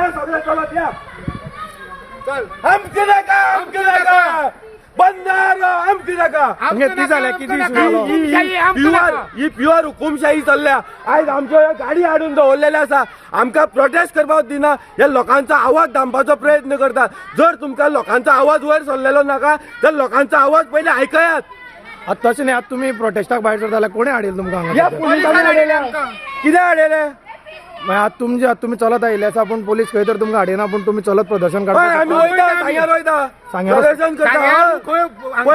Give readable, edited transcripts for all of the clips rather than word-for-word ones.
या सगळे चलत या. आमचे नाका, आमचे नाका, बंधारो आमचे नाका. किती जालें, किती इशू जालो? प्युअर ही प्युअर हुकुमशाही चल्ल्या. आयज आमच्यो ह्यो गाडी हाडून दवरलेले आसा, आमकां प्रोटेस्ट करपाक दिना. ह्या लोकांचो आवाज दामपाचो प्रयत्न करता. जर तुमकां लोकांचो आवाज वयर सरलेलो नाका तर लोकांचो आवाज पयलीं आयकयात. आतां तशें न्ही, आतां तुमी प्रोटेस्टाक भायर सरता जाल्यार कोणें हाडिल्लें तुमकां ह्या हांगा? पुलिसांनी हाडयल्या. कितें हाडयलें? मागीर आतां तुमचे, आतां तुमी चलत आयिल्ले आसा, पूण पोलीस खंय तर तुमकां हाडिना, पूण तुमी चलत प्रदर्शन हय, काडपाक आमी वयता, सांग्यार वयता, सांग्यार? प्रदर्शन करता. खंय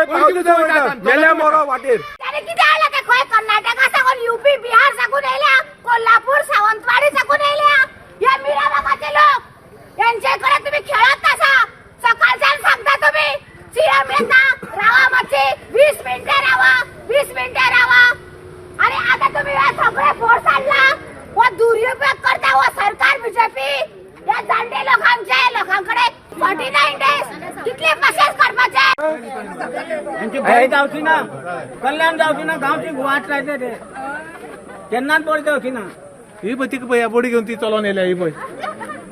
पावले थंय वयता, गेल्या मरो वाटेर. त्याने किती आला ते खंय कर्नाटका साकून, युपी, बिहार साकून येयल्या, कोल्हापूर, सावंतवाडी साकून येयल्या. हे मीराबागाचे लोक, यांच्याकडे तुम्ही खेळत आसा. सकाळच्यान सांगता तुम्ही सीएम येता, रावा मातशी 20 मिनिटं रावा, 20 मिनिटं रावा. आणि आता तुम्ही हे सगळे फोर्स आणला व दुरुपयोग करता व सरकार बीजेपी. या जाणटे लोकांचे, लोकांकडे 49 डेज कितले पशेच करपाचे. आमची बरी जावची ना, कल्याण जावची ना, गांवची वाट लायते ते केन्नाच बरी जावची ना. ही पळय, तिका पळय, बडी घेवन ती चलोन येयल्या. ही पळय,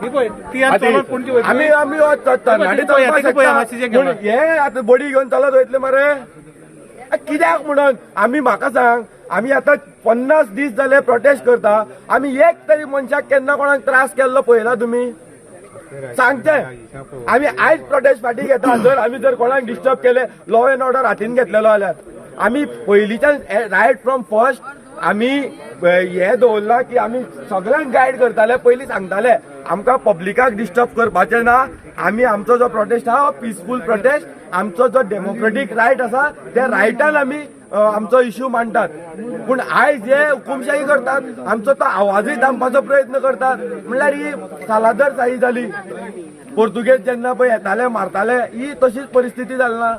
ही पळय, ती आतां चलोन पणजी वयतली. आमी आमी तरणाटे पळय, चलपाक तिका पळय, शकता. मातशें पूण घेवन. हे आतां बडी घेवन चलत वयतले मरे कित्याक म्हणून? आमी, म्हाका सांग, आमी आतां 50 दीस जाले प्रोटेस्ट करता. आमी एक तरी मनशाक केन्ना कोणाक त्रास केल्लो पळयला तुमी? सांगचे. आमी आयज प्रोटेस्ट फाटीं घेता जर आमी जर कोणाक डिस्टर्ब केले, लॉ एंड ऑर्डर हातीन घेतलेलो जाल्यार. आमी पयलींच्यान रायट फ्रॉम फर्स्ट आमी हे दवरला की आमी सगळ्यांक गायड करताले, पयलीं सांगताले आमकां पब्लिकाक डिस्टर्ब करपाचें ना. आमी आमचो जो प्रोटेस्ट आहा हो पिसफूल प्रोटेस्ट, आमचो जो डेमोक्रेटीक रायट आसा त्या रायटान आमी आमचो इश्यू मांडटात. पूण आयज हे हुकुमशाही करतात, आमचो तो आवाजूय दामपाचो प्रयत्न करतात. म्हणल्यार ही सालादर शाही जाली. पोर्तुगेज जेन्ना पळय येताले मारताले, ही तशीच परिस्थिती जाली ना.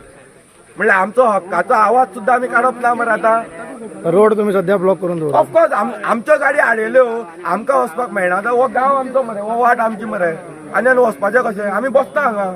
म्हणल्यार आमचो हक्काचो आवाज सुद्दां आमी काडप ना मरे आतां. रोड तुमी सध्या ब्लॉक करून दवरला. ऑफकोर्स, आमच्यो गाडी हाडयल्यो, आमकां वचपाक मेळना. आतां हो गांव आमचो मरे, हो वाट आमची मरे, आनी आनी वचपाचें कशें? आमी बसता हांगा.